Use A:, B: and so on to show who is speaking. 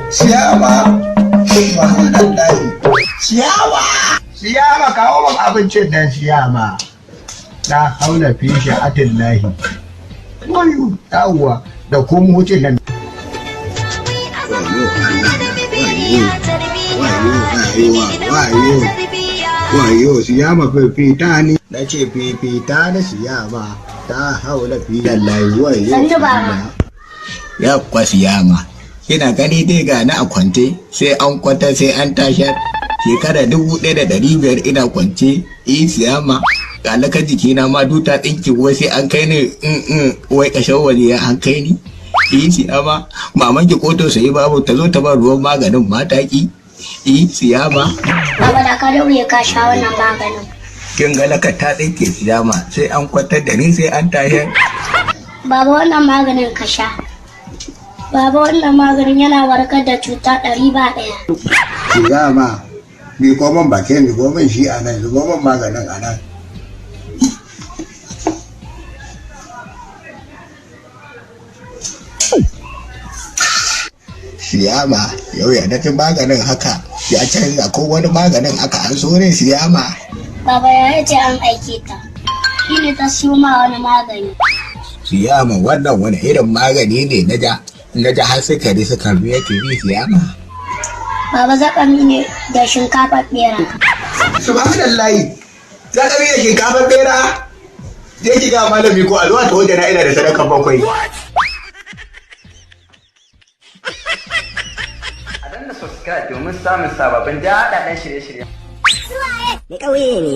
A: Siyama, subhanallahi. Siyama, siyama, kawo min abincin nan, siyama. Na haula fi sha'atillahi. Wayo, yawwa, da kuma wucin nan. Wayo, wayo, siyama, fifita ni. Na ce fifita na, siyama, ta haula fi lallahi, wayo.
B: Sannu, baba.
A: Ya kwa siyama. Kina gani dai ga na a kwance, sai an kwata, sai an tashar. Shekara 1500 ina kwance, in siyama. Ga lakar jikina ma duta ɗinki, wai sai an kai ni in wai ƙashin waje ya an kai ni. In siyama, maman ki koto sai babu ta zo ta ba ruwan maganin mataki. In siyama.
B: Baba, da ka daure ka sha wannan maganin.
A: Kin ga lakar ta ɗinke, siyama, sai an kwantar da ni, sai an tashar.
B: Baba, wannan maganin ka sha. Baba, wannan maganin yana warkar da cuta ɗari ba ɗaya.
A: Siyama, mi koman bakin, mi koman shi a nan, mi koman maganin a nan. Siyama, yau ya na maganin haka ya canza, ko wani maganin aka an so ne, siyama?
B: Baba, ya ce an aike ta. Shi ne ta siyo ma wani magani.
A: Siyama, wannan wani irin magani ne na ja na ja har sukari suka biya tv, siyama?
B: Baba, zakami ne da shinkafa bera.
A: Subhanallahi, zakami da shinkafa bera? Je ki ga malami ko a zuwa ta wajen ina da sadaka bakwai.
C: A danna subscribe domin samun sababbin daɗaɗɗen shirye-shiryen.
D: Ni ƙauye ne.